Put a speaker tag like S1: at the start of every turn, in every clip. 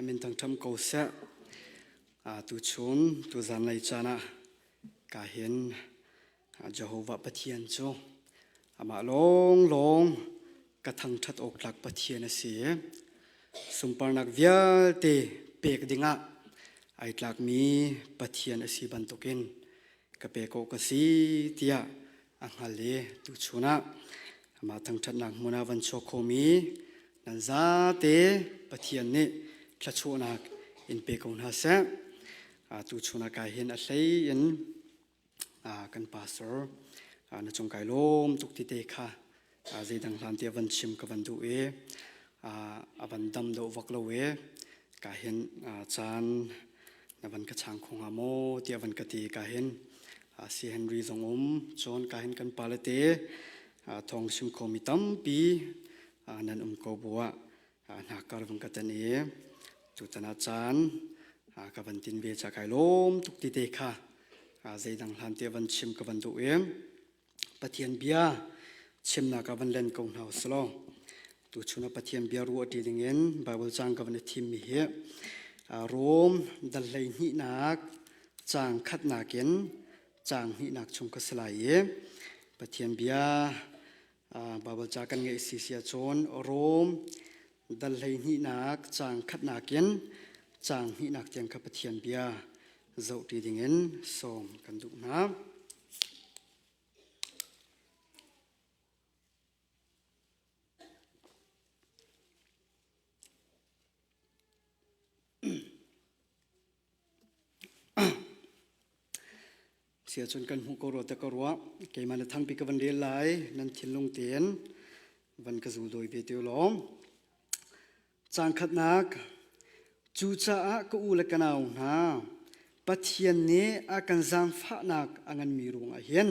S1: Amin thangṭham ko seh. Tuchun tuzan lei caan ah ka hin Jehovah Pathian cu amah lawnglawng ka thangṭhat awk tlak Pathian a si. Sunparnak vialte pek dingah ai tlakmi Pathian a si bantukin ka pek awk a si tiah a hngal i tuchun ah amah thangṭhatnak hmun ah van chuak khomi nan zate Pathian nih thluachuahnak in pe ko hna seh. Tuchun ah kai hin a hlei in kan pastor na cung kai lawm tuk ti te kha zeidang hlan tiah van chim ka van duh i a van dam deuh vak lo i ka hin caan na van ka chang kho hnga maw tiah van ka ti ka hin si Henry zong um cun ka hin kan pale te thawng sim khomi tampi nan um ko bu ah hnakar van ka tan i tutan ah caan ka van tin ve cha kai lawm tuk ti te kha zeidang hlan te van chim ka van duh i Pathian bia chimnak ah van len ko hna usalaw tuchun ah Pathian bia ruah ṭi dingin Bible caang ka van i thimmi hi Rom dal hleihnihnak caang khatnak in caang hnihnak chung ka si lai i Pathian bia Bible ca kan ngeih si si ahcun Rom dal hleihnihnak caang khatnak in caang hnihnak tiang kha Pathian bia zoh ṭi dingin sawm kan duh hna. Siacun kan hmuh ko rua te ka ruah. Keimah na thangpi ka van rel lai. Nan thinlung tein van ka zul dawi ve te law. Caang khatnak, Cucaah ka u le ka nau hna, Pathian nih a kan zaangfahnak a nganmi ruangah hin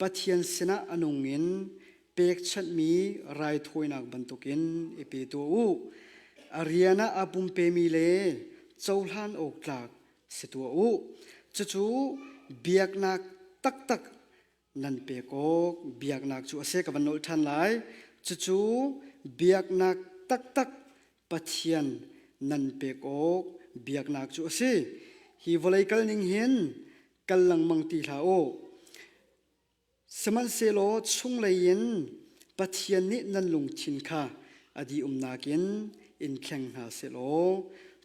S1: Pathian sinah a nung in pekchanhmi raithawinak bantukin i pe tuah u. A rian ah aa pumpemi le cohlan awk tlak si tuah u. Cucu biaknak taktak nan pek awk biaknak cu a si ka van nolh ṭhan lai cucu biaknak taktak Pathian nan pek awk biaknak cu a si hi vawlei kal ning hin kal lengmang ti hlah u sihmanhsehlaw chunglei in Pathian nih nan lungthin kha a dih-umnak in in thleng hna sehlaw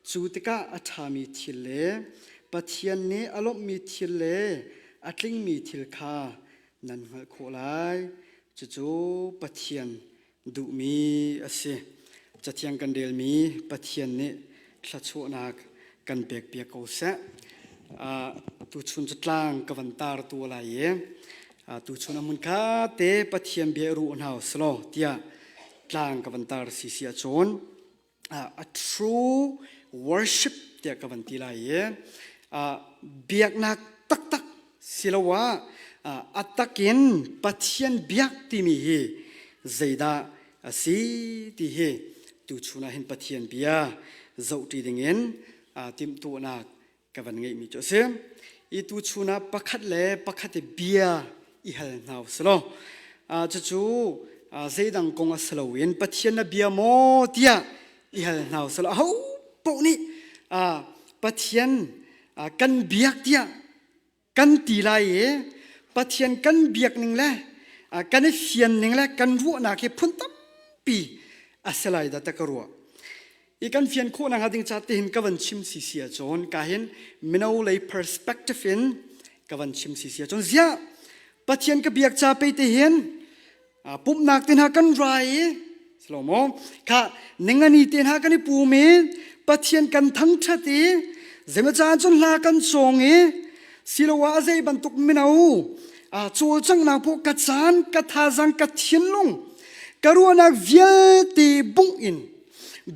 S1: cu tikah a ṭhami thil le Pathian nih a lawmhmi thil le a tlingmi thil kha nan hngalh khawh lai. Cucu Pathian duhmi a si. Cathiang kan relmi Pathian nih thluachuahnak kan pekpiak ko seh. Tuchun cu tlang ka van tar tu lai i tuchun a hmun kha te Pathian bia ruh hna usalaw tiah tlang ka van tar si si ahcun a true worship tiah ka van ti lai i biaknak taktak siloah a takin Pathian biak timi hi zeidah a si ti hi tuchun ah hin Pathian bia zohṭi dingin timhtuahnak ka van ngeihmi cu a si. I tuchun ah pakhat le pakhat i bia i hal hna u law cucu zeidang kong a si loin Pathian na bia maw tiah i hal hna u law aho paoh nih Pathian kan biak tiah kan ti lai i Pathian kan biak ning le kan i fian ning le kan ruahnak hi phun tampi a si lai dah ta ka ruah. I kan fian khawh nakhnga ding ca tihin ka van chim si si ahcun ka hin mino lei perspective in ka van chim si si ahcun ziah Pathian ka biak ca pe te hin pumhnak te hna kan rai i slomo kha ningani te hna kan i pum i Pathian kan thangṭhat i zeimaw caan cun hla kan cawng i siloah a zei bantuk mino cawlcanghnak poh ka caan ka thazang ka thinlung ka ruahnak vialte bungh in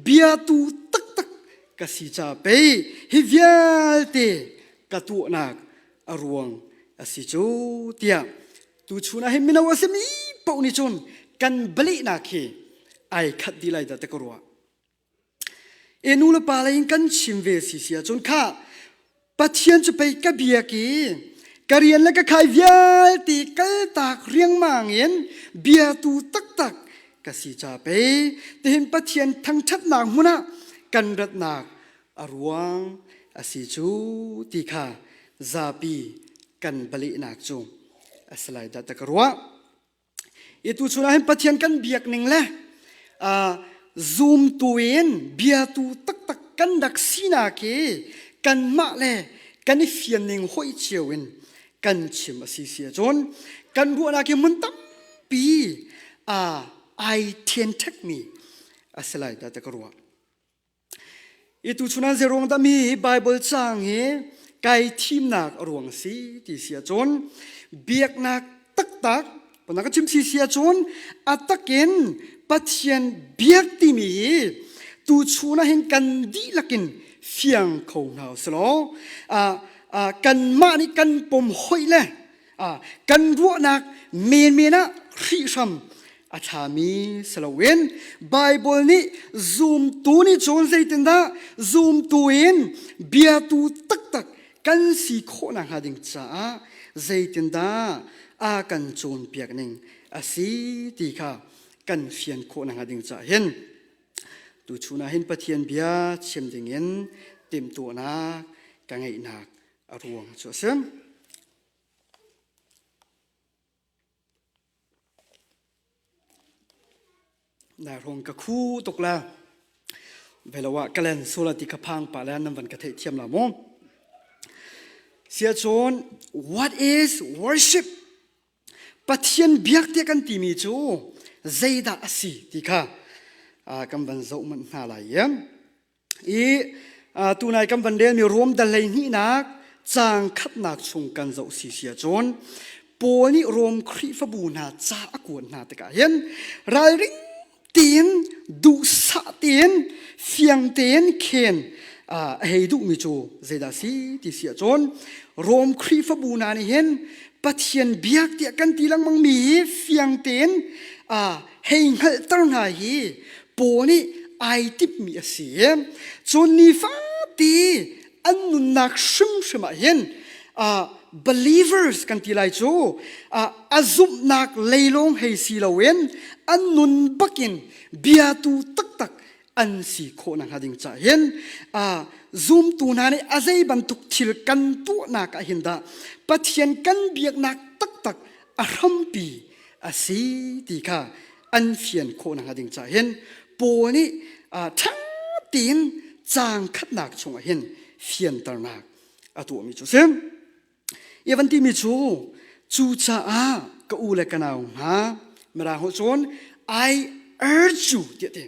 S1: biatu taktak ka si ca pei hi vialte ka tuahnak a ruang a si cu tiah tuchun ah hin mino a simi paoh nih cun kan balehnak hi ai khat dih lai dah ti ka ruah. E nu le pa lei in kan chim ve si si ahcun kha Pathian cu pei ka biak i ka rian le ka khai vialte kaltak riangmang in biatu taktak ka si ca pei tihin Pathian thangṭhatnak hmun ah. kan ratnak a ruang a si cu ti kha zapi kan balehnak cu a si lai dah ta ka ruah. I tuchun ah hin Pathian kan biak ning le zumtu in biatu taktak kan rak sinak hi kanmah le kan i fian ning hoih cio in kan chim a si si ahcun kan ruahnak hi mun tampi ai ṭhenṭhekmi a si lai dah ta ka ruah. I tuchun ah zeiruang dah mi hi Baibal caang hi kai thimnak a ruang si ti si ahcun biaknak taktak pona ka chim si si ahcun a takin Pathian biak timi hi tuchun ah hin kan dihlak in fiang kho hna usih kanmah nih kan pom hoih le kan ruahnak menmen ah hrihhram a ṭhami si loin Baibal nih zumtu nih cun zeitindah zumtu in biatu taktak kan si khawh nakhnga ding caah zeitindah a kan cawnpiak ning a si ti kha kan fian khawh nakhnga ding caah hin tuchun ah hin Pathian bia chim dingin timhtuahnak ka ngeihnak a ruang cu a si. Na hrawng ka khu tuk la. Velo ah ka len sula ti ka phang pa le nan van ka theih thiam la mu. Sia cun what is worship? Pathian biak tiah kan timi cu zeidah a si ti kha kan van zoh manh hna lai i I tunai kan van relmi Rom dal hleihnihnak caang khatnak chung kan zoh si si ahcun Paul nih Rom Khrihfabu hna ca a kuat hna tikah hin ralring tein duhsah tein fiang tein khen a hei duhmi cu zeidah si ti si ahcun Rom Khrihfabu hna nih hin Pathian biak tiah kan ti lengmang mi hi fiang tein hei hngalhter hna hi Paul nih ai timhmi a si. Cun nifate an nunnak hrimhrim ah hin believers kan ti lai cu a zumhnak leilawng hei si loin an nun bakin biatu taktak an si khawh nakhnga ding caah hin zumtu hna nih a zei bantuk thil kan tuahnak ah hin dah Pathian kan biaknak taktak a hrampi a si ti kha an fian khawh nakhnga ding caah hin Paul nih ṭha tein caang khatnak chungah hin fianternak a tuahmi cu a si. I van timi cu cucaah ka u le ka nau hna mirang holh cun I urge you tiah ti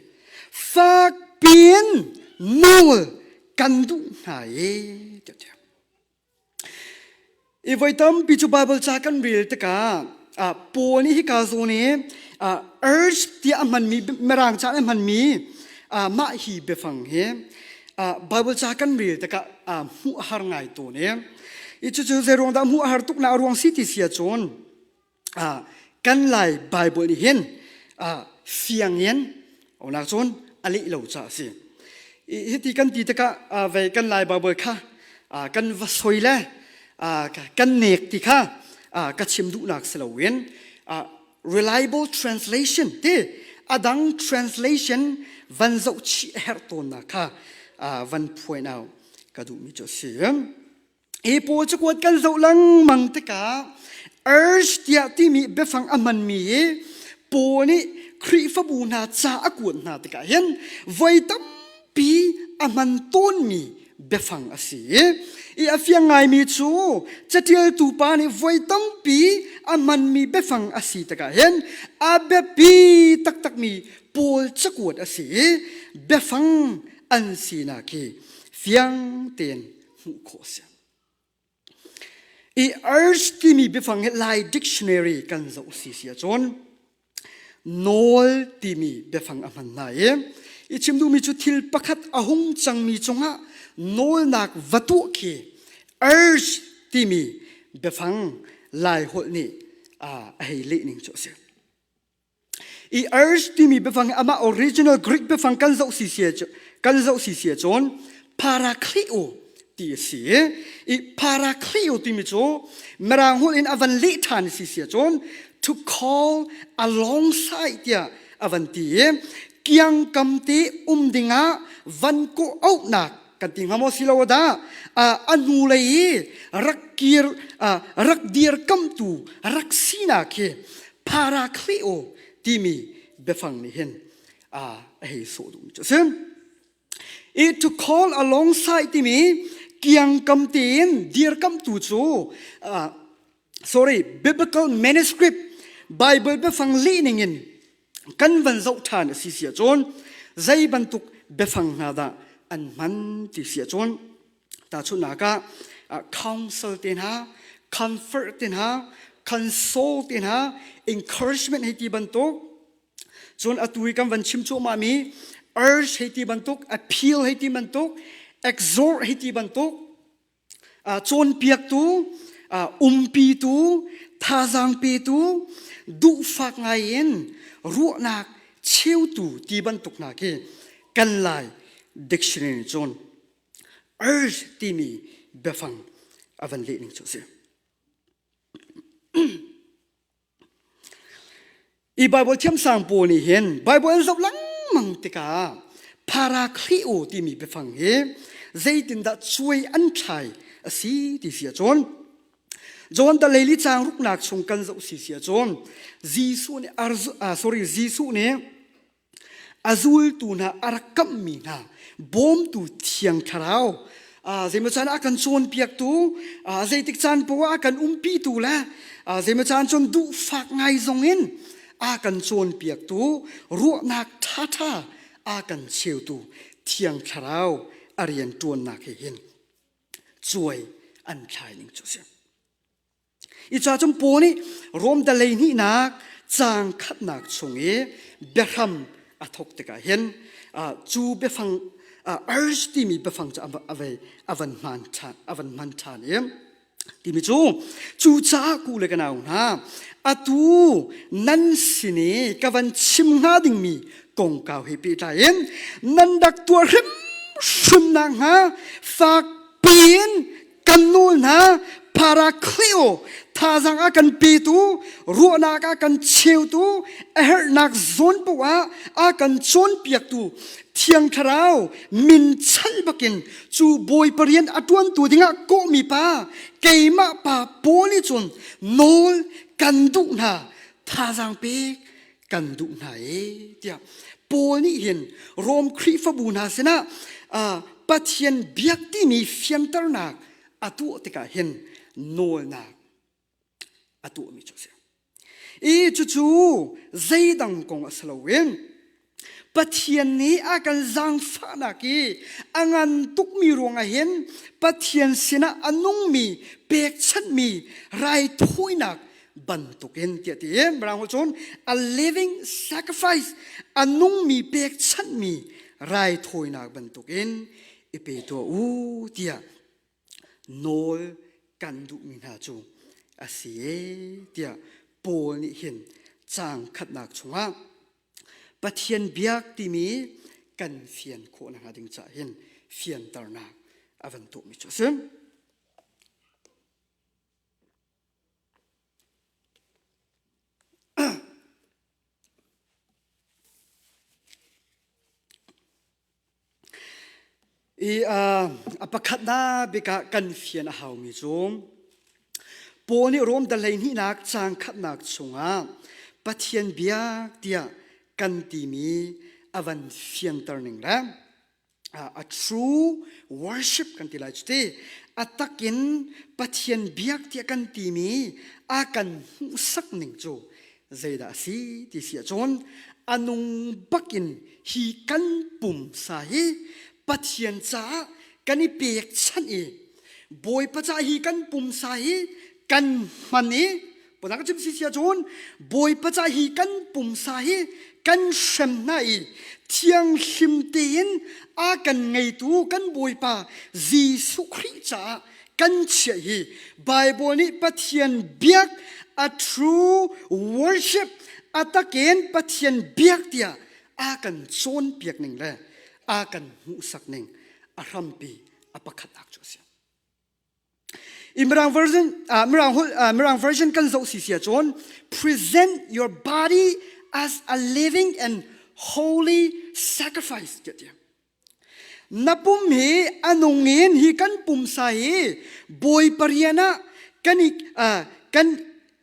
S1: fak piin nawl kan duh hna e tiah ti. I voi tampi cu Baibal ca kan rel tikah Paul nih hika zawn i urge tiah a hmanmi Mirang ca in a hmanmi mah hi biafang hi Baibal ca kan rel tikah hmuh a har ngai tawn i i cucu zeiruang dah hmuh a har tuk nak a ruang si ti si ahcun kan Lai Baibal nih hin fiang in onak cun a leh lo caah a si. Hiti kan ti tikah vei kan Lai Baibal kha kan va soi le kan nek ti kha ka chim duhnak si loin reliable translation ti adang translation van zoh chih a herh tawnnak kha van point out ka duhmi cu a si. Hi pawl cakuat kan zoh lengmang tikah urge tiah timi biafang a hmanmi hi Paul nih Khrihfabu hna ca a kuat hna tikah hin voi tampi a hman tawnmi biafang a si. I a fiang ngaimi cu catialtu pa nih voi tampi a hmanmi biafang a si tikah hin a biapi taktakmi Paul cakuat a si i biafang an sinak hi fiang tein hmuh khawh a si. I urge timi biafang hi Lai dictionary kan zoh si si ahcun nawl timi biafang a hman hna i i chim duhmi cu thil pakhat a hung cangmi cungah nawlnak va tuah khi urge timi biafang Lai holh nih a hei leh ning cu a si. I urge timi biafang hi amah original Greek biafang kan zoh si si kan zoh si si ahcun parakleo ti a si i parakleo timi cu mirang holh in a van leh ṭhan si si ahcun to call alongside tiah a van ti i. Kiangkam te um dingah van kawh auhnak kan ti hnga maw si lo dah a hnulei i rak kir rak dirkamtu rak sinak hi parakleo timi biafang nih hin a hei sawh duhmi cu a si. I to call alongside timi kiangkam tein dirkamtu cu sorry biblical manuscript Bible biafang leh ningin kan van zoh ṭhan a si si ahcun zei bantuk biafang hna dah an hman ti si ahcun tahchunhnak ah counsel te hna comfort te hna console te hna encouragement hei ti bantuk cun atu i kan van chim cuahmah mi urge hei ti bantuk appeal hei ti bantuk exhort hei ti bantuk Cawnpiaktu, umpitu, thazaang petu, duhfak ngaiin ruahnak cheutu ti bantuk hna khi kan Lai dictionary nih cun urge timi biafang a van leh ning cu a si. I Bible thiamsang pawl nih hin Bible an zoh lengmang tikah parakhleo timi biafang hi zeitindah cuai an thlai a si ti si ahcun John da leili caang ruknak chung kan zoh si si ahcun Jesuh nih sorry Jesuh nih A zultu hna a rak kamhmi hna bawmtu Thiang Thlarau zeimaw caan ah a kan cawnpiaktu zeitik caan poah a kan umpitu le zeimaw caan cun duhfak ngai zong in a kan cawnpiaktu ruahnak ṭhaṭha a kan cheutu Thiang Thlarau a rian ṭuannak he hin cuai an thlai ning cu a si. I ca cun Paul nih Rom dalei hnihnak caang khatnak chung i biahram a thawk tikah hin cu biafang urge timi biafang cu a van hman ṭhan a van hman ṭhan i timi cu cucaah ku le ka nau hna atu nan sin i ka van chim hnga dingmi kongkau he pehtlai in nan rak tuah hrimhrim nakhnga fak piin kan nawl hna parakleo thazaang a kan petu ruahnak a kan cheutu a herhnak zawn paoh ah a kan cawnpiaktu thiang thlarau min chalh bakin cu bawipa rian a ṭuantu dingah kawhmi pa keimah pa Paul nih cun nawl kan duh hna thazaang pek kan duh hna e tiah Paul nih hin Rom Khrihfabu hna sinah Pathian biak timi fianternak a tuah tikah hin nawlnak a tuahmi cu a si. I cucu zeidang kong a si loin Pathian nih a kan zaangfahnak i a ngan tukmi ruangah hin Pathian sinah a nungmi pekchanhmi raithawinak bantukin tiah ti i Mirang holh cun a living sacrifice a nungmi pekchanhmi raithawinak bantukin i pe tuah u tiah nawl kan duhmi hna cu a si e tiah Paul nih hin caang khatnak chungah Pathian biak timi kan fian khawh nakhnga ding caah hin fianternak a van tuahmi cu a si. I a pakhatnak bik ah kan fian a haumi cu Paul nih Rom dal hleihnihnak caang khatnak chungah Pathian biak tiah kan timi a van fianter ning le a true worship kan ti lai cu ti a takin Pathian biak tiah kan timi a kan hmuhsak ning cu zeidah a si ti si ahcun a nung bakin hi kan pumsa hi Pathian caah kan i pekchanh i Bawipa caah hi kan pumsa hi kan hman i Punak chim si sia cun Bawipa ca hi kan pumsa hi kan hrem hna i thianghlim tein a kan ngeitu kan Bawipa Jesuh Khrih caah kan chiah hi Bible nih Pathian biak a true worship a takin Pathian biak tiah a kan cawnpiak ning le a kan hmuhsak ning a hrampi a pakhatnak cu a si. I Mirang version, uh, Mirang, uh, Mirang version kan zoh si sia cun present your body as a living and holy sacrifice tiah ti. Na pum hi a nung in hi kan pumsa hi Bawipa rian ah kan i kan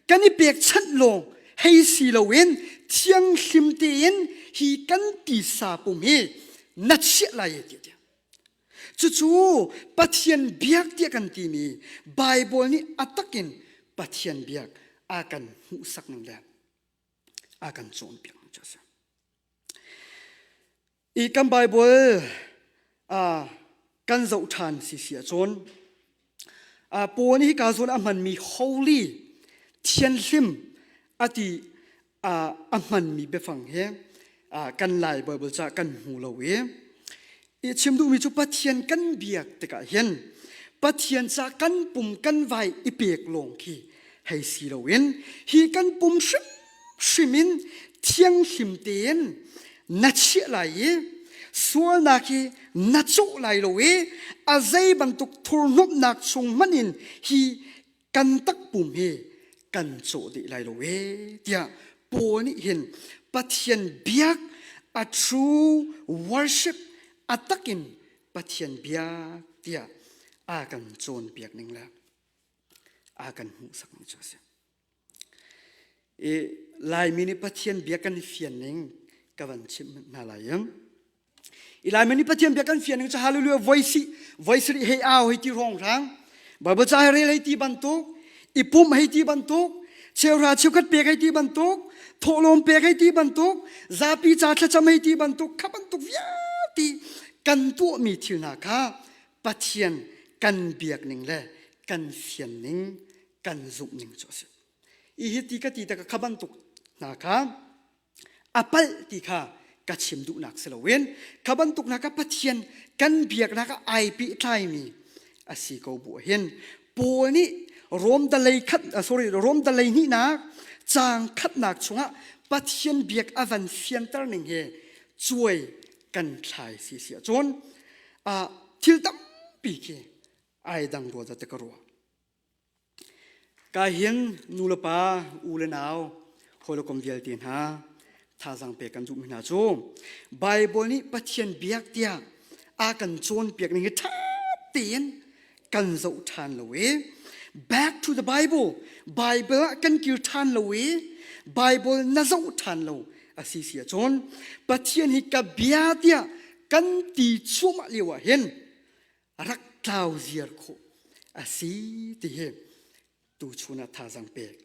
S1: kan i pekchanh lawng hei si loin thianghlim tein hi kan tisa pum hi na chiah lai tiah ti. Cucu Pathian biak tiah kan timi Baibal nih a takin Pathian biak a kan hmuhsak ning le a kan cawnpiak ning cu a si. I kan Baibal uh, kan zoh ṭhan si si ahcun uh, Paul nih hika zawn a hmanmi holy thianhlim a ti a hmanmi biafang hi kan Lai Baibal ca kan hmu lo i i chim duhmi cu Pathian kan biak tikah hin Pathian ca kan pum kan vai i pek lawng khi hei si loin hi kan pum hrimhrim in thianghlim tein na chiah lai i sualnak hi na cawh lai lo i a zei bantuk thurhnawmhnak chung hmanh in hi kan takpum hi kan cawh dih lai lo ee tiah Paul nih hin Pathian biak a true worship a takin Pathian biak tiah a kan cawnpiak ning le a kan hmuhsak ning cu a si. I Laimi nih Pathian bia kan fian ning ka van chimh hna lai in. I Laimi nih Pathian bia kan fian ning cu hallelujah voi si voi sarih hei au hei ti rong rang Bible ca rel hei ti bantuk i pumh hei ti bantuk cheuhra cheukhat pek hei ti bantuk thawhlawm pek hei ti bantuk zapi ca thlacam hei ti bantuk kha bantuk vialte kan tuahmi thil hna kha Pathian kan biak ning le kan fian ning kan zumh ning cu a si. I hi ti ka ti tak kha bantuk hna kha a palh ti kha ka chim duhnak si loin kha bantuk hna kha Pathian kan biaknak ah ai pehtlaimi a si ko bu hin Paul nih Rom dalei khat sorry Rom dalei hnihnak caang khatnak chungah Pathian biak a van fianter ning he cuai kan thlai si si ahcun thil tampi khi ai dang rua te ka ruah. Ka hin nu le pa, u le nau, hawi le kom vialte hna thazaang pek kan duhmi hna cu Bible nih Pathian biak tiah a kan cawnpiak ning hi ṭha tein kan zoh ṭhan lo i back to the Bible Bible ah kan kir ṭhan lo i Bible na zoh ṭhan lo a si si ahcun Pathian hi ka bia tiah kan ti cuahmah lio ah hin rak tlau ziar khawh a si ti hi tuchun ah thazaang pek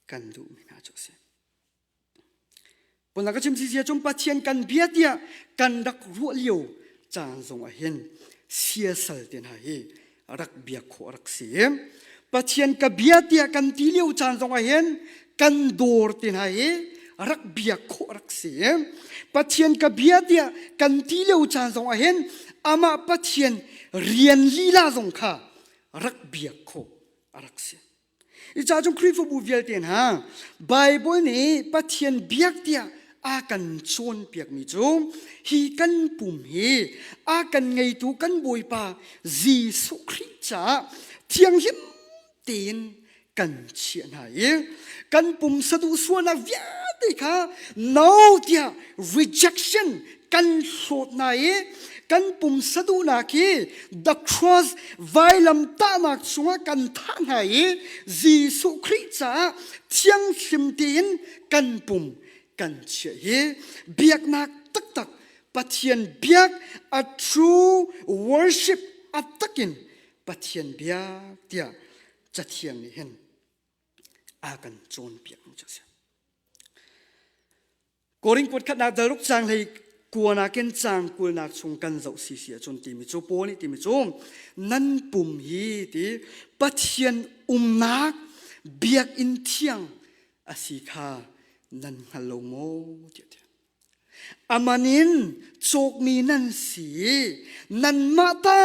S1: kan duhmi hna cu a si. Puna ka chim si cun Pathian kan bia tiah kan rak ruah lio caan zong ah hin siasal te hna hi rak biak khawh rak si. Pathian ka bia tiah kan ti lio caan zong ah hin kan dawr te hna hi rak biak khawh rak si. Pathian ka bia tiah kan ti lio caan zong ah hin amah Pathian rian lila zong kha rak biak khawh a rak si. I ca cung Khrihfabu vialte hna Bible nih Pathian biak tiah a kan cawnpiakmi cu hi kan pum hi a kan ngeitu kan Bawipa Jesuh Khrih caah thianghlim tein kan chiah hna i kan pumsa duh sualnak vialte kha no tiah rejection kan hlawt hna i kan pumsa duhnak hi the cross vailam tahnak chungah kan thah hna i Jesuh Khrih caah thianghlim tein kan pum kan chiah hi biaknak taktak Pathian biak a true worship a takin Pathian biak tiah Cathiang nih hin a kan cawnpiak cu a si. Korin kuat khatnak dalruk caang hlei kuanak in caang kulnak chung kan zoh si si ahcun timi cu Paul nih timi cu nan pum hi ti Pathian umnak biakinn thiang a si kha nan hngal lo maw tiah ti. Aman in cawkmi nan si i nanmah ta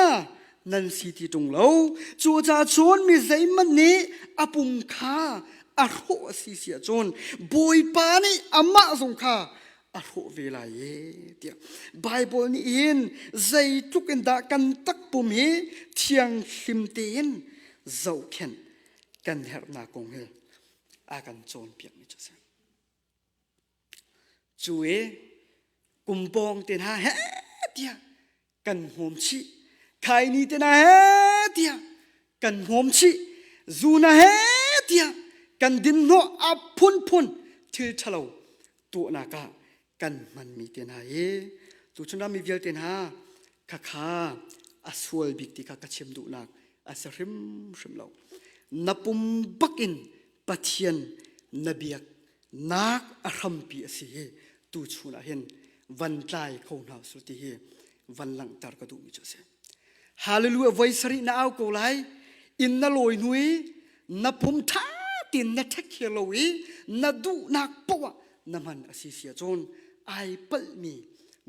S1: nan si ti ṭung lo. Cucaah cun mi zeihmanh nih a pum kha a hrawh a si si ahcun Bawipa nih amah zong kha a hrawh ve lai e tiah Baibal nih hin zeitluk in dah kan takpum hi thianghlim tein zohkhenh kan herhnak kong hi a kan cawnpiakmi cu a si. Cu i Kumpawng te hna he tiah kan hmawm chih. Khaini te hna he tiah kan hmawm chih. Zu na he tiah kan din hnawh a phunphun thil ṭhalo tuahnak ah kan hmanmi te hna hi tuchun ram mi vialte hna khakha a sual bik ti kha ka chim duhnak a si hrimhrim lo. Na pum bakin Pathian na biak nak a hrampi a si hi tuchun ah hin van tlai kho hna su ti hi van langhter ka duhmi cu a si. Hallelujah voi sarih na au ko lai inn na lawi hnu i na pum ṭha tein na ṭhek he lo i na duhnak poah na hman a si si ahcun ai palhmi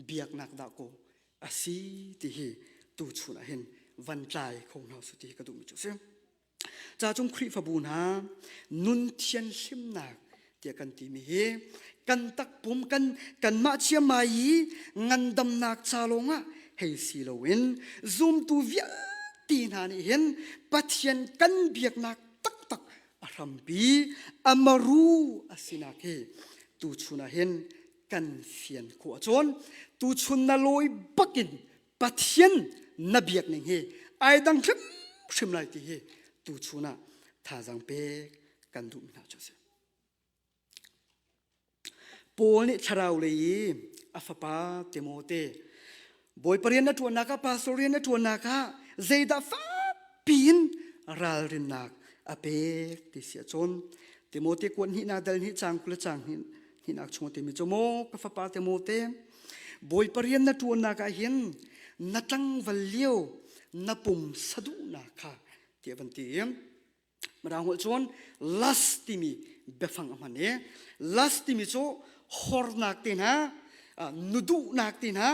S1: biaknak dah kaw a si ti hi tuchun ah hin van tlai kho hna su ti hi ka duhmi cu a si. Ca cung Khrihfabu hna nun thianhlimnak tiah kan timi hi kan takpum kan kanmah chiamai i ngandamnak ca lawngah hei si loin zumtu vialte hna nih hin Pathian kan biaknak taktak a hrampi amaru a sinak hi tuchun ah hin kan fian khawh ahcun tuchun na lawi bakin Pathian na biak ning hi ai dang hrimhrim lai ti hi tuchun ah thazaang pek kan duhmi hna cu a si. Paul nih thlarau lei i a fapa Timote Bawipa rian na ṭuannak ah pastor rian na ṭuannak ah zeidah fakpi in ralrinnak a pek ti si ahcun Timote kuat hnihnak dal hnih caang 20 le caang hnih hihnak chung a timi cu maw ka fapa Timote Bawipa rian na ṭuannak ah hin na tlangval lio na pum saduhnak kha tiah van ti i Mirang holh cun lust timi biafang a hman i lust timi cu hornak te hna nuduhnak te hna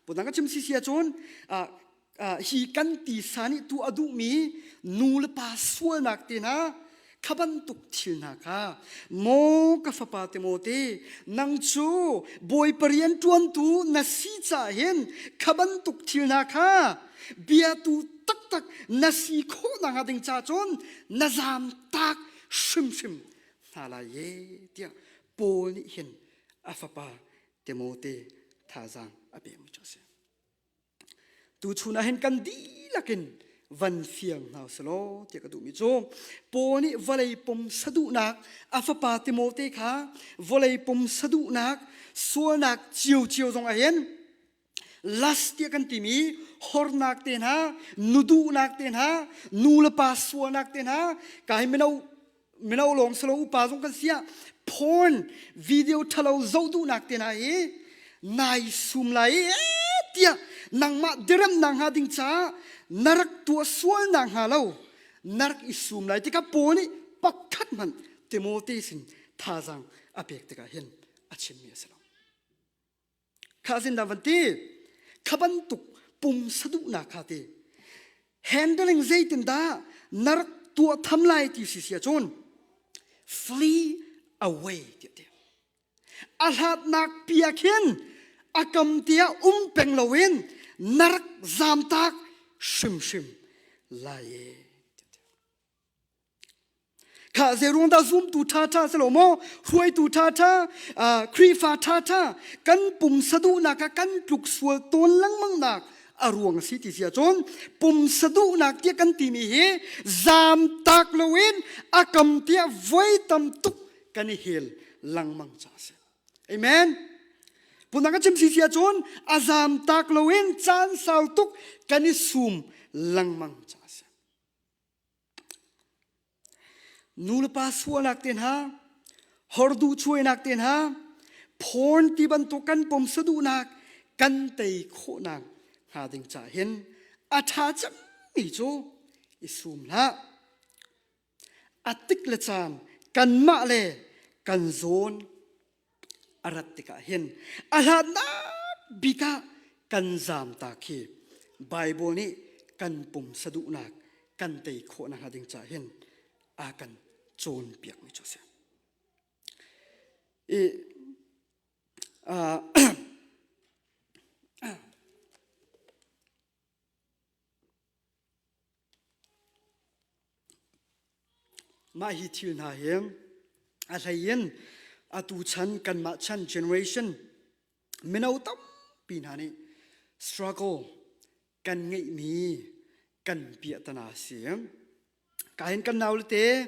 S1: pundang ka chim sisi ahcun hi kan tisa nih tu a duhmi nu le pa sualnak te hna kha bantuk thil hna kha maw ka fapa Timote nang cu Bawipa rian ṭuantu na si caah hin kha bantuk thil hna kha biatu taktak na si khawh nakhnga ding ca cun na zaam tak hrimhrim hna lai e tiah Paul nih hin a fapa Timote thazaang a pekmi cu a si. Tuchun ah hin kan dihlak in van fiang hna selaw tiah ka duhmi cu Paul nih vawlei pum saduhnak a fapa Timote kha vawlei pum saduhnak sualnak ciocio zong ah hin lust tiah kan timi hornak te hna nuduhnak te hna nu le pa sualnak te hna ka hi mino mino lawng silo upa zong kan siah porn video ṭhalo zoh duhnak te hna hi nai sum lai tiah nangmah diremnak hnga ding caah na rak tuah sual nak hnga lo na rak i sum lai tikah Paul nih pakhat hmanh Timote sin thazaang a pek tikah hin a chimmi a si lo. Kha zindah van ti kha bantuk pumsa duhnak kha ti handling zeitindah na rak tuah tham lai ti si si ahcun flee away tiah ti a hlatnak pia khin a kam tiah um peng loin na rak zamtak hrimhrim lai e Kha zeiruang dah zumtu ṭhaṭha si lo maw hruaitu ṭhaṭha Khrihfa ṭhaṭha kan pumsa duhnak ah kan tluk sual tawn lengmangnak a ruang a si ti si ahcun pumsa duhnak tiah kan timi hi zaamtak loin a kam tiah voi tam tuk kan i hel lengmang caah a si. Amen. Punang ka chim si si ahcun a zaamtak loin caan sau tuk kan i sum lengmang caah a si. Nulepa sualnak te hna, horduh chuainak te hna, porn ti bantuk kan pom saduhnak kan tei khawhnak hnga ding ca hin a ṭha cemmi cu i sum hlah. A tik le caan kanmah le kan zawn a rat tikah hin a hlatnak bik ah kan zamtak hi Bible nih kan pumsa duhnak kan tei khawh nakhnga ding caah hin a kan cawnpiakmi cu a si. I, uh, Mah hi thil hna hi a hlei in atu chan kanmah chan generation. Mino tampi hna nih struggle kan ngeihmi kan piahtana a si. Kahin kan nau te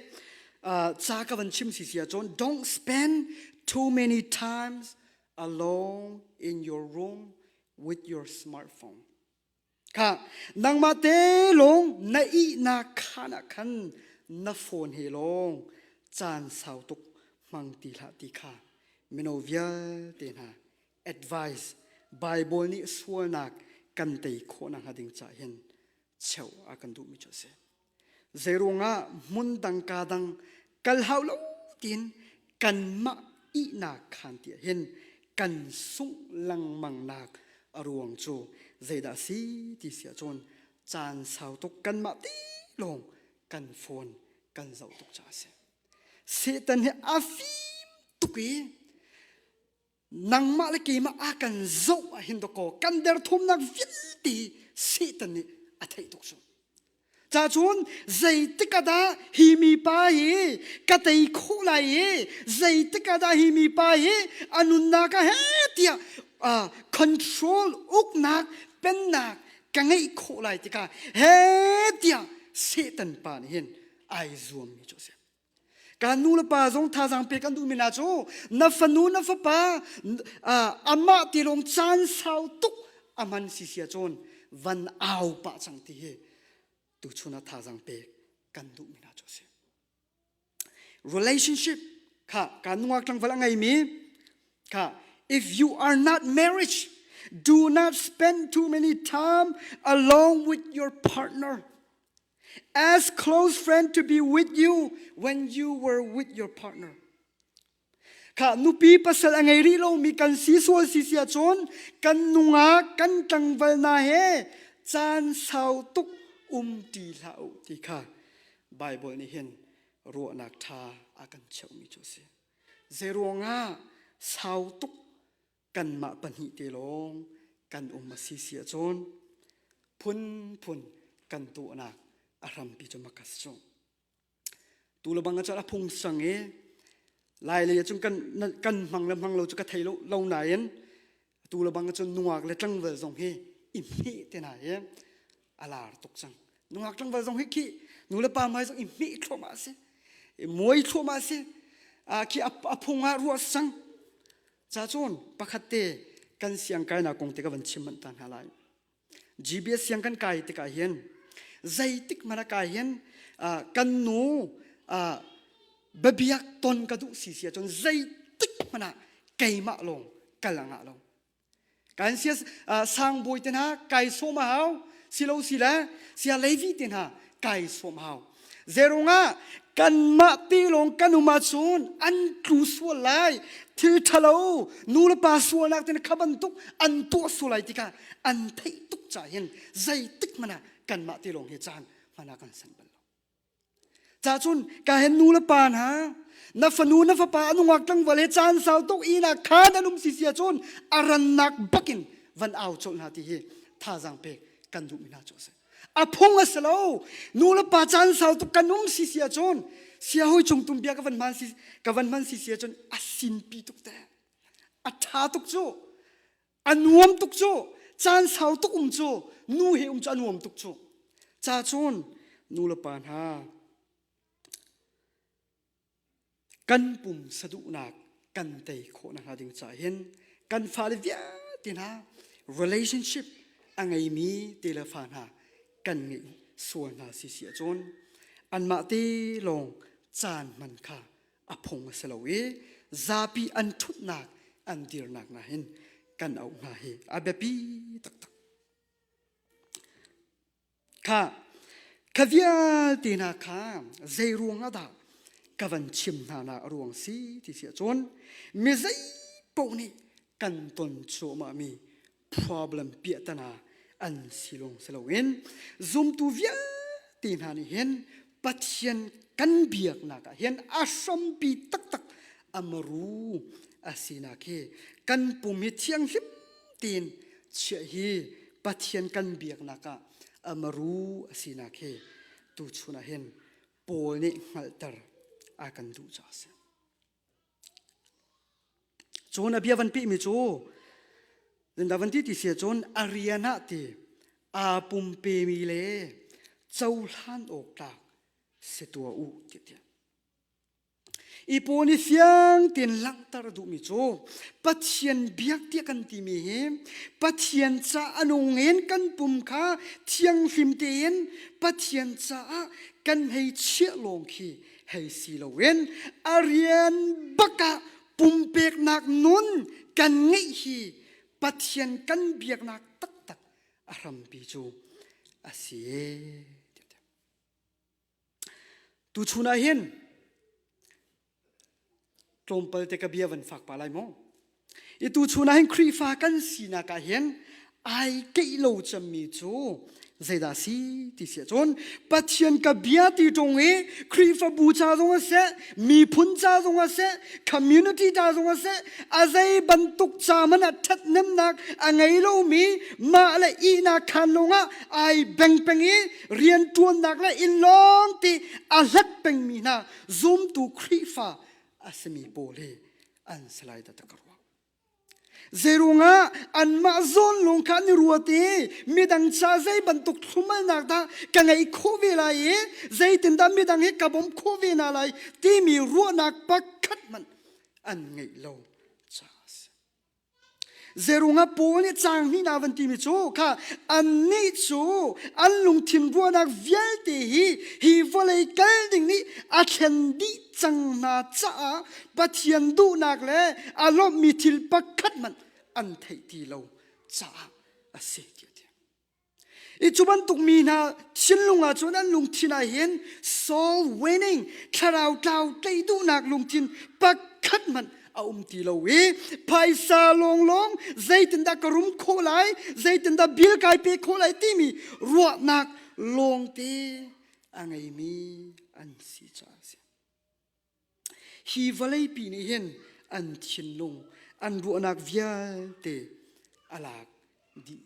S1: ca ka van chim si si ahcun don't spend too many times alone in your room with your smartphone. Kha nangmah te lawng na ihnak khaan ah khan na phone he lawng caan sau tuk hmang ti hlah ti kha mino vialte hna advice Bible nih sualnak kan tei khawh nakhnga ding caah hin cheuh a kan duhmi cu a si. Zeiruangah hmun dang ka dang kal hau lo tiin kanmah ihnak khaan ti hin kan sungh lengmang nak a ruang cu zeidah a si ti si ahcun caan sau tuk kanmah ti lawng kan phone kan zoh tuk caah a si. Satan hi a fim tuk i nangmah le keimah a kan zoh ah hin dakaw kan derthawmnak vialte Satan nih a theih tuk cu. Ca cun zeitik ah dah hi mi pa hi ka tei khawh lai i zeitik ah dah hi mi pa hi a nunnak ah he tiah uh, control uknak pennak ka ngeih khawh lai tikah he tiah Satan pa nih hin ai zuammi cu a si. Ka nu le pa zong thazaang pek an duhmi hna cu na fanu na fapa amah ti lawng caan sau tuk a hman si sia cun van au pah cang ti hi tuchun ah thazaang pek kan duhmi hna cu a si. Relationship kha ka nungak tlangval a ngeimi kha if you are not married do not spend too many time alone with your partner. Ask close friend to be with you when you were with your partner. Kha nupi pasal a ngei rih lomi kan si sual si si ahcun kan nungak kan tlangval na he caan sau tuk um ti hlah u ti kha Bible nih hin ruahnak ṭha a kan cheuhmi cu a si. Zeiruangah sau tuk kanmah pahnih te lawng kan um a si si ahcun phunphun kan tuahnak a hrampi cu mak a si cu. Tu le bang ah a phung sang i lai lei ahcun kan kan hmang le hmang lo cu ka thei lo, lo nain tu le bang ahcun nungak le tlangval zong hi i hmeh te na hi a lar tuk cang. Nungak tlangval zong hi khi nu le pa hmai zong i hmeh thluahmah a si. I muai thluahmah a si. Khi a phung ah ruah sang. Ca cun pakhat te kan siang kainak kong te ka van chim manh ta hna lai. GBS siang kan kai tikah hin zeitik hmanh a kai hin kan nu biabiak ton ka duh si si ahcun zeitik hmanh ah keimah lawng kal a ngah lo. Kan sia sangbawi te hna kai sawm a hau silo si le sia Levi te hna kai sawm hau. Zerungah kanmah te lawng kan um ahcun an tlu sual lai thil ṭhalo nu le pa sualnak te kha bantuk an tuah sual lai tikah an theih tuk ca hin zeitik hmanh ah kanmah te lawng hi caan hmanh ah kan san bal lo. Ca cun ka hen nu le pa hna na fanu na fapa a nungak tlangval he caan sau tuk ina khan an um si si ahcun a rannak bakin van au colh hna ti hi thazaang pek kan duhmi hna cu a si. A phung a si lo. Nu le pa caan sau tuk kan um si si ahcun siahawi cung tum bia ka van hman si ka van hman si si ahcun a sinpi tuk te. A ṭha tuk cu. A nuam tuk cu caan sau tuk um cu nu he um cu a nuam tuk cu ca cun nu le pa hna kan pum saduhnak kan tei khawh nakhnga ding caah hin kan fale vialte hna relationship a ngeimi te le fa hna kan ngeih sual hna si si ahcun anmah te lawng caan hman kha a phung a si lo i zapi an ṭhutnak an dirnak na hin kan auh hna hi a biapi taktak. Kha kha vialte hna kha zei ruang ah dah ka van chim hna nak a ruang si ti si ahcun mi zei paoh nih kan ton cuahmahmi problem piahtana an si lawng si loin zumtu vialte hna nih hin Pathian kan biaknak ah hin a hrampi taktak amaru a sinak hi kan pum hi thianghlim tein chiah hi Pathian kan biaknak ah amaru a sinak hi tuchun ah hin Paul nih hngalhter a kan duh caah a si. Cun a bia van pehmi cu. Zindah van ti ti si ahcun a rian ah ti aa pumpemi le cohlan awk tlak si tuah u ti tiah. I pawl nih fiang tein langhter duhmi cu Pathian biak tiah kan timi hi Pathian ca a nung in kan pum kha thianghlim tein Pathian caah kan hei chiah lawng khi hei si loin a rian bak ah pumpeknak nun kan ngeih hi Pathian kan biaknak taktak a hrampi cu a si. Tuchun ah hin tlawmpal te ka bia van fak pa lai maw? I tuchun ah hin Khrihfa kan sinak ah hin ai keih lo cemmi cu zeidah si ti si ahcun Pathian ka bia ti ṭung i Khrihfabu ca zong a seh, miphun ca zong a seh, community ca zong a seh, a zei bantuk ca man ah ṭhathnemnak a ngei lomi mah le ihnak khaan lawngah ai beng peng i rianṭuannak le inn lawng ti a hlat pengmi hna zumtu Khrihfa a simi pawl hi an si lai dah ka ruah. Zeirungah anmah zawn lawng kha an i ruat i midang ca zei bantuk thlumalnak dah ka ngeih khawh ve lai i zeitindah midang hi ka bawmh khawh ve hna lai timi ruahnak pakhat hmanh an ngeih lo caah a si. Zerungah Paul nih caang hnihnak van timi cu kha annih cu an lungthin ruahnak vialte hi hi vawlei kal ding nih a thlen dih cang hna caah Pathian duhnak le a lawmhmi thil pakhat hmanh an theih ti lo caah a si tiah a ti. I cu bantuk mi hna thinlung ah cun an lungthin ah hin soul winning thlarau tlau tlaih duhnak lungthin pakhat hmanh a um ti lo i phaisa lawnglawng zeitindah ka rum khawh lai zeitindah bill kai pe khawh lai timi ruahnak lawngte a ngeimi an si caah a si. Hi vawleipi nih hin an thinlung an ruahnak vialte a lak dih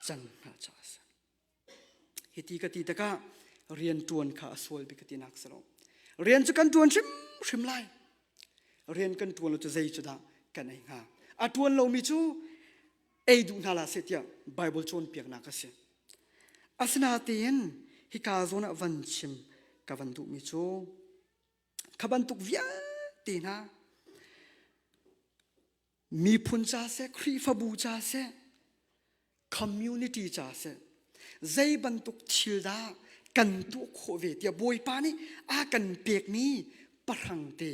S1: cang hna caah a si. Hiti ka ti tikah rian ṭuan kha a sual bik ka tinak si lo. Rian cu kan ṭuan hrimhrim lai. Rian kan ṭuan lo cu zei cu dah kan ei hnga? A ṭuan lomi cu ei duh hna hlah seh tiah Baibal cawnpiaknak a si. Asinain hika zawn ah van chim ka van duhmi cu kha bantuk vialte hna miphun ca seh Khrihfabu ca seh community ca seh zei bantuk thil dah kan tuah khawh ve tiah Bawipa nih a kan pekmi pahrang te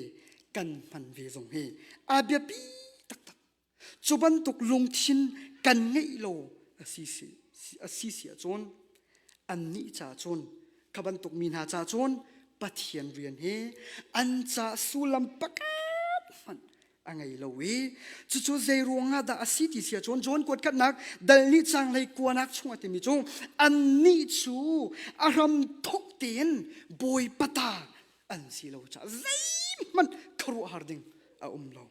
S1: kan hman ve zong hi a biapi taktak Cu bantuk lungthin kan ngeih lo a si a si si ahcun annih ca cun kha bantuk mi hna ca cun Pathian rian hi an ca sullam pakhat hmanh a ngei lo i cucu zei ruangah dah a si ti si ahcun John kuat khatnak dal nih cang hlei kuanak chung a timi cu annih cu a hram thok tein Bawipa ta an si lo caah zeihmanh khuaruahhar ding a um lo.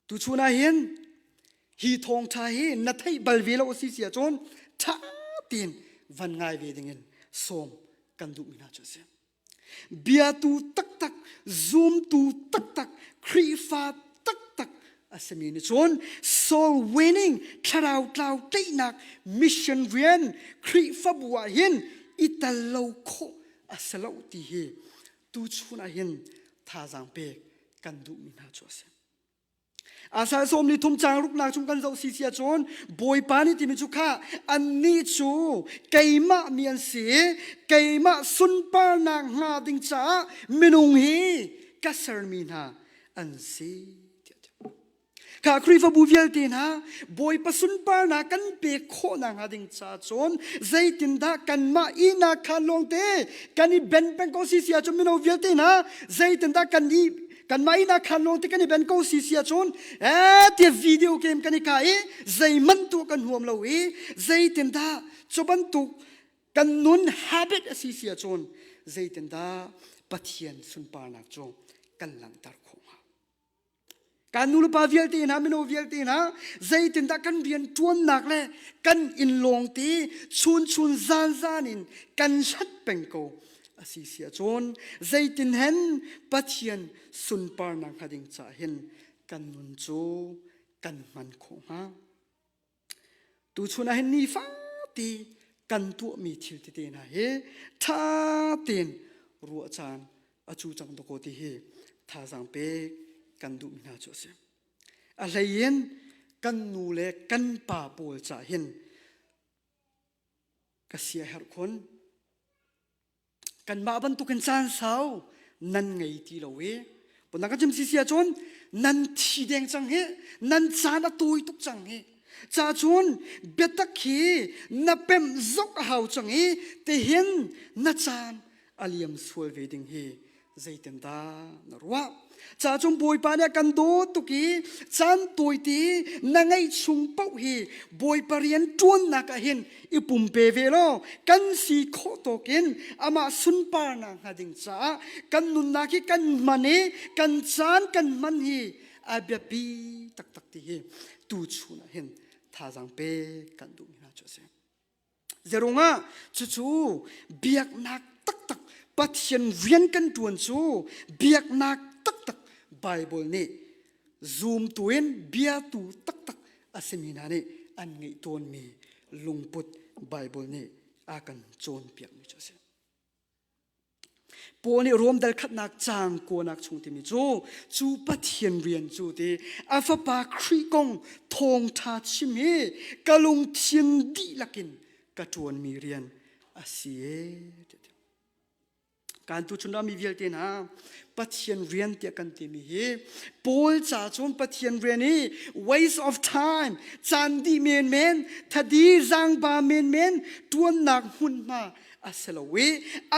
S1: Tuchun ah hin hi thawngṭha hi na theih bal ve lo a si si ahcun ṭha tein van ngai ve dingin sawm kan duhmi hna cu a si. Biatu taktak, zumtu taktak, Khrihfa taktak a simi nih cun soul winning thlarau tlau tlaihnak mission rian Khrihfabu ah hin i tel lo khawh a si lo ti hi tuchun ah hin thazaang pek kan duhmi hna cu a si. Asa sawm ni thum caang ruknak chung kan zoh si si ahcun Bawipa nih timi cu kha annih cu keimah mi an si keimah sunparnak hnga ding caah minung hi ka sermi hna an si Kha Khrihfabu vialte hna Bawipa sunparnak kan pek khawh nakhnga ding ca cun zeitindah kanmah ihnak khaan lawngte kan i ben peng ko si si ahcun mino vialte hna zeitindah kan i kanmah ihnak khaan lawngte kan i ben ko si si ahcun eh tiah video game kan i ka i zeihmanh tuah kan huam lo i zeitindah cu bantuk kan nun habit a si si ahcun zeitindah Pathian sunparnak cu kan langhter khawh hnga Kan nulepa vialte hna, mino vialte hna, zeitindah kan rian ṭuannak le kan inn lawngte chun chun zan zan in kan hlat peng ko a si si ahcun zeitin hen Pathian sunparnak hnga ding caah hin kan nun cu kan hman khawh hnga? Tuchun ah hin nifati kan tuahmi thil tete hna hi ṭha tein ruah caan a cu cang dakaw ti hi thazaang pek kan duhmi hna cu a si. A hlei in kan nu le kan pa pawl cah hin ka sia herh khun. Kanmah bantukin caan sau nan ngei ti lo i pundang ka chim sisi ahcun nan thi deng cang hi nan caan a tawi tuk cang hi ca cun biatak hi na pemh zok a hau cang i tihin na caan a liam sual ve ding hi zeitin dah na ruah ca cung bawipa nih a kan dawt tuk i caan tawite na ngeih chung paoh hi bawipa rian ṭuannak ah hin i pumpe ve law kan si khawh tawk in amah sunparnak hnga ding caah kan nunnak hi kan hman i kan caan kan hman hi a biapi taktak ti hi tuchun ah hin thazaang pek kan duhmi hna cu a si. Zerungah cucu biaknak taktak Pathian rian kan ṭuan cu biaknak taktak Bible nih zumtu in biatu taktak a simi hna nih an ngeih tawnmi lungput Bible nih a kan cawnpiakmi cu a si. Paul nih Rom dal khatnak caang kuanak chung timi cu cu Pathian rian cu ti a fapa Khrih kong thawngṭha chim hi ka lungthin dihlak in ka ṭuanmi rian a si e. Kan tu chun mi vialte hna Pathian rian tiah kan timi hi Paul ca cun Pathian rian hi waste of time caan dih menmen thadi zangba menmen ṭuannak hmunhma a si lo i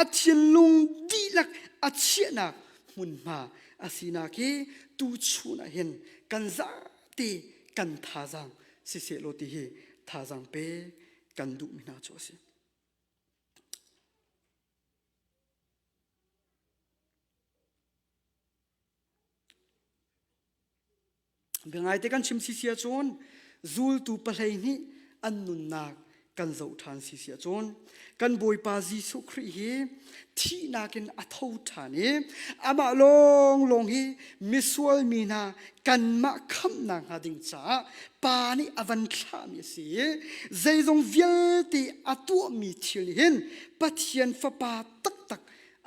S1: a thinlung dihlak a chiahnak hmunhma a sinak hi tuchun ah hin kan zate kan thazaang siseh law ti hi thazaang pe kan duhmi hna cu a si. Biangaite kan chim sisi ahcun zultu 12 an nunnak kan zoh ṭhan sisi ahcun kan Bawipa Jesuh Khrih hi thihnak in a tho ṭhan i amah lawnglawng hi misual mi hna kanmah khamhnak hnga ding caah Pa nih a van thlahmi a si i zeizong vialte a tuahmi thil nih hin Pathian Fapa taktak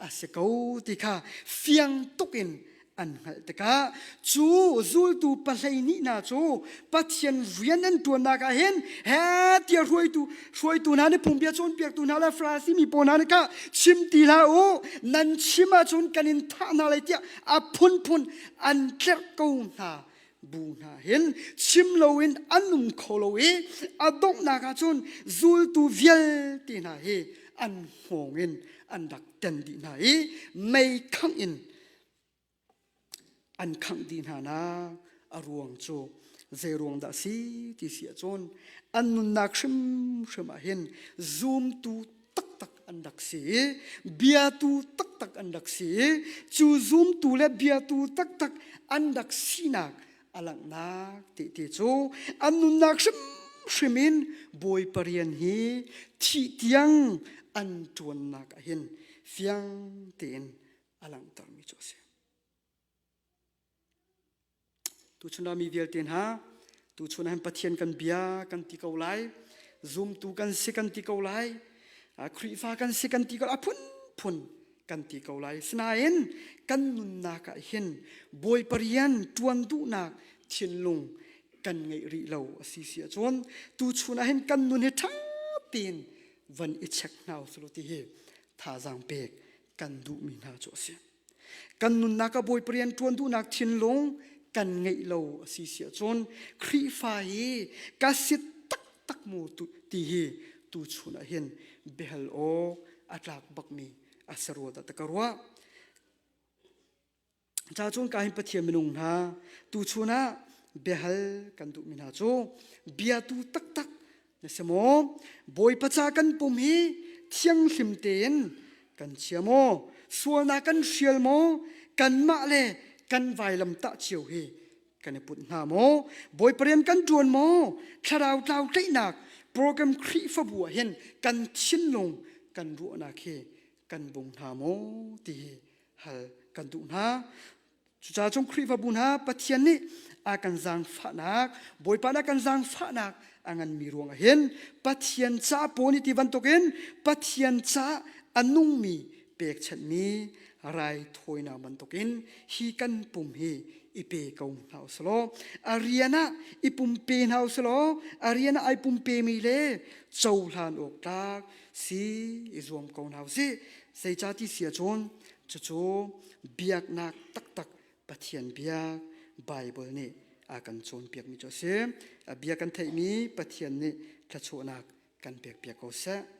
S1: a si ko ti kha fiang tuk in an hngalh tikah cu zultu 12 hna cu Pathian rian an ṭuannak ah hin he tiah hruaitu hruaitu hna nih phungbia cawnpiaktu hna le Farasi mi pawl hna nih kha chim ti hlah u nan chim ahcun kan in thah hna lai tiah a phunphun an tlerh ko hna bu hna hin chim loin an um kho lo i a donghnak ah cun zultu vialte hna hi an hngawng in an rak ten dih hna i mei khangh in an khangh dih hna nak a ruang cu zei ruang dah si ti si ahcun an nunnak hrimhrim ah hin zumtu taktak an rak si i biatu taktak an rak si i cu zumtu le biatu taktak an rak sinak a langhnak tehte cu an nunnak hrimhrim in Bawipa rian hi thih tiang an ṭuannak ah hin fiang tein a langhtermi cu a si. Tuchun ah mi vialte hna, tuchun ah hin Pathian kan bia kan ti ko lai, zumtu kan si kan ti ko lai, Khrihfa kan si kan ti ko a phunphun kan ti ko lai. Sinain kan nunnak ah hin Bawipa rian ṭuan duhnak thinlung kan ngeih rih lo a si si ahcun tuchun ah hin kan nun hi ṭha tein van i check hna usih ti hi thazaang pek kan duhmi hna cu a si. Kan nunnak ah Bawipa rian ṭuan duhnak thinlung kan ngeih lo a si si ahcun Khrihfa hi ka si taktak mu ti hi tuchun ah hin biahal awk a tlak bakmi a si rua dah ka ruah. Ca cun ka hin Pathian minung hna tuchun ah biahal kan duhmi hna cu biatu taktak Na si maw? Bawipa ca kan pum hi thianghlim tein kan chia maw? Sualnak kan hrial maw? Kanmah le kan vailam tah cio hi kan i put hna maw? Bawipa rian kan ṭuan maw? Thlarau tlau tlaihnak program Khrihfabu ah hin kan thinlung kan ruahnak hi kan bung hna maw ti hi hal kan duh hna. Cucaah cun Khrihfabu hna Pathian nih a kan zaangfahnak, Bawipa nih a kan zaangfahnak a nganmi ruangah hin Pathian ca pawl nih ti bantukin Pathian ca a nungmi pekchanhmi raithawinak bantukin hi kan pum hi i pe ko hna u selaw a rian ah i pumpe hna u selaw a rian ah ai pumpemi le cohlan awk tlak si i zuam ko hna u sih. Zeicah ti si ahcun Cucu biaknak taktak Pathian biak Bible nih a kan cawnpiakmi cu a si. A bia kan theihmi Pathian nih thluachuahnak kan pekpiak ko seh.